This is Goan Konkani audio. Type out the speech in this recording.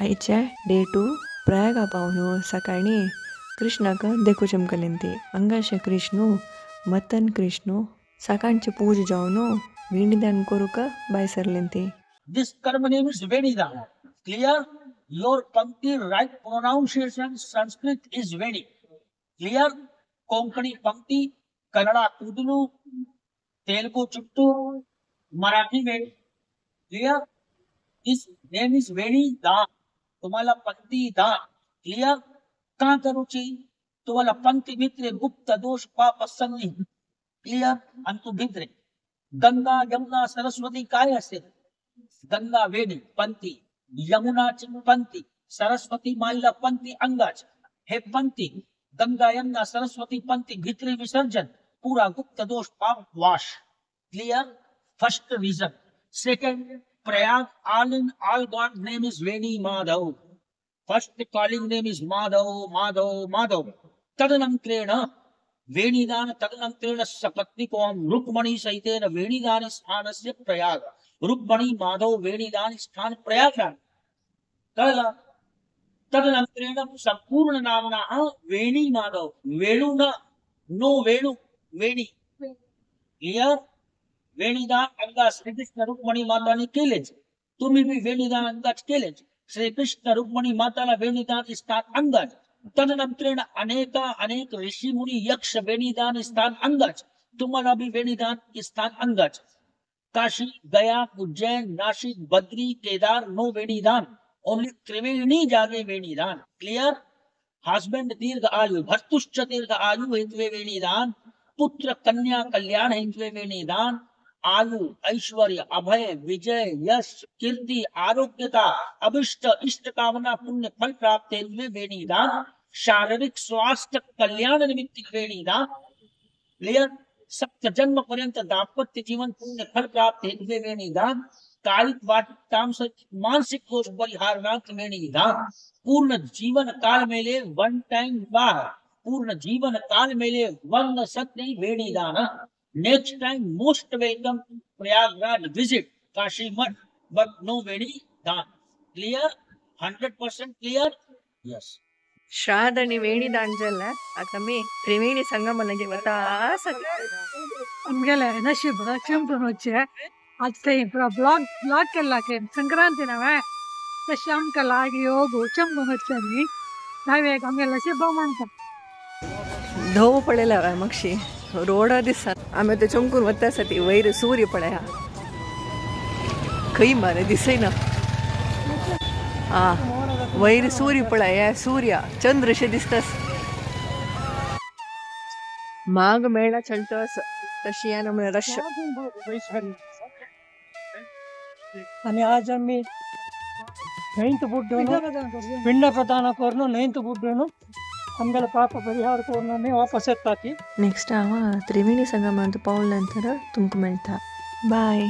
आयचे डे 2 प्रयागा पावन सकाळी कृष्णाक देखू चमकलेंती अंगाशे कृष्णू मतन कृष्णू सकाळचे पूज जावन वेणीदान करूक बाय सरलेंती. This karma name is Venidan. Clear? Your pankti right pronunciation Sanskrit is Veni. Clear? Konkani pankti, Kannada kudlu, Telugu chuttu, Marathi Veni. Clear? This name is Venidan. तुम्हाला पंक्ती दान. क्लिअर? का करूची? तुम्हाला पंक्ती भितरे गुप्त दोष पाप संगी. क्लिअर? आणि तू भितरे गंगा यमुना सरस्वती काय असेल? गंगा वेणी पंथी, यमुनाची पंथी, सरस्वती माईला पंथी अंगाच. हे पंथी गंगा यमुना सरस्वती पंथी भितरे विसर्जन पुरा गुप्त दोष पाप wash. Clear? First reason. Second, Prayag all in all god name is Veni Madhav. First calling name is Madhav Madhav Madhav. तदनंतरेण वेणीदान तदनंतरेण सपत्नीकों Rukmini सहितेन वेणीदान स्थानस्य प्रयाग. रुक्मणी माधव वेणीदान स्थान प्रयागराज. कळलं? तदनंतरेण संपूर्ण नामना वेणी माधव. वेणू न नो वेणू वेणी. क्लिअर? वेणीदान अंगा श्रीकृष्ण रुक्मणी माताने केलेच. तुम्ही बी वेणीदान अंगाच केलेच. श्रीकृष्ण रुक्मणी माताला वेणीदान स्थान अंगाच. तदनंतरेण अनेका अनेक ऋषी मुनी यक्ष वेणीदान स्थान अंगाच. तुम्हाला बी वेणीदान स्थान अंगाच. काशी गया उज्जैन नाशिक बद्री केदार नो वेणीदान. ओनली त्रिवेणी जागे वेणीदान. क्लिअर? हस्बैंड दीर्घ आयु भर्तुश्च दीर्घ आयु हेतुवे वेणीदान. पुत्र कन्या कल्याण हेतुवे वेणीदान. आयु ऐश्वर्य अभय विजय यश कीर्ति आरोग्यता अभिष्ट इष्ट कामना पुण्य फल प्राप्त हेतुवे वेणीदान. शारीरिक स्वास्थ्य कल्याण निमित्त वेणीदान. क्लिअर? सप्त जन्म पर्यंत दाम्पत्य जीवन पुण्य फल प्राप्त हेतुवे वेणीदान. कायिक वाचिक तामसिक मानसिक दोष परिहारार्थ वेणीदान. पूर्ण जीवन काल मेले वन टाइम विवाह. पूर्ण जीवन काल मेले वन सत्य वेणीदान. Next time most welcome Prayagraj visit Kashi Math but no Venidan. Clear? 100% clear? Yes. श्राद्ध आणि वेणीदान जालें. आतां आमी त्रिवेणी संगमाक वता. आमगेले नशीब चंपून वचचें. आज थंय ब्लॉग ब्लॉग केला संक्रांती नव्हे तशें आमकां लागीं योग चंपून वचचें न्ही. हांवें आमगेलें नशीब मानता. धोव पळयला हांवें मातशी रोडा दिसता. आमी आतां चमकून वता आसा ती वयर सूर्य पळया खंय मरे दिसना. आ वयर सूर्य पळया सूर्य चंद्र शे दिसता. माग मेळा चलता तशी रश. आणि आज आम्ही नैंत बुड्डून पिंड प्रदान करून नैंत बुड्डून आमगेले पाप परिहार करून आमी वापस येता. नेक्स्ट हांव त्रिवेणी संगमांत पावल नंतर तुमकां मेळटा. बाय.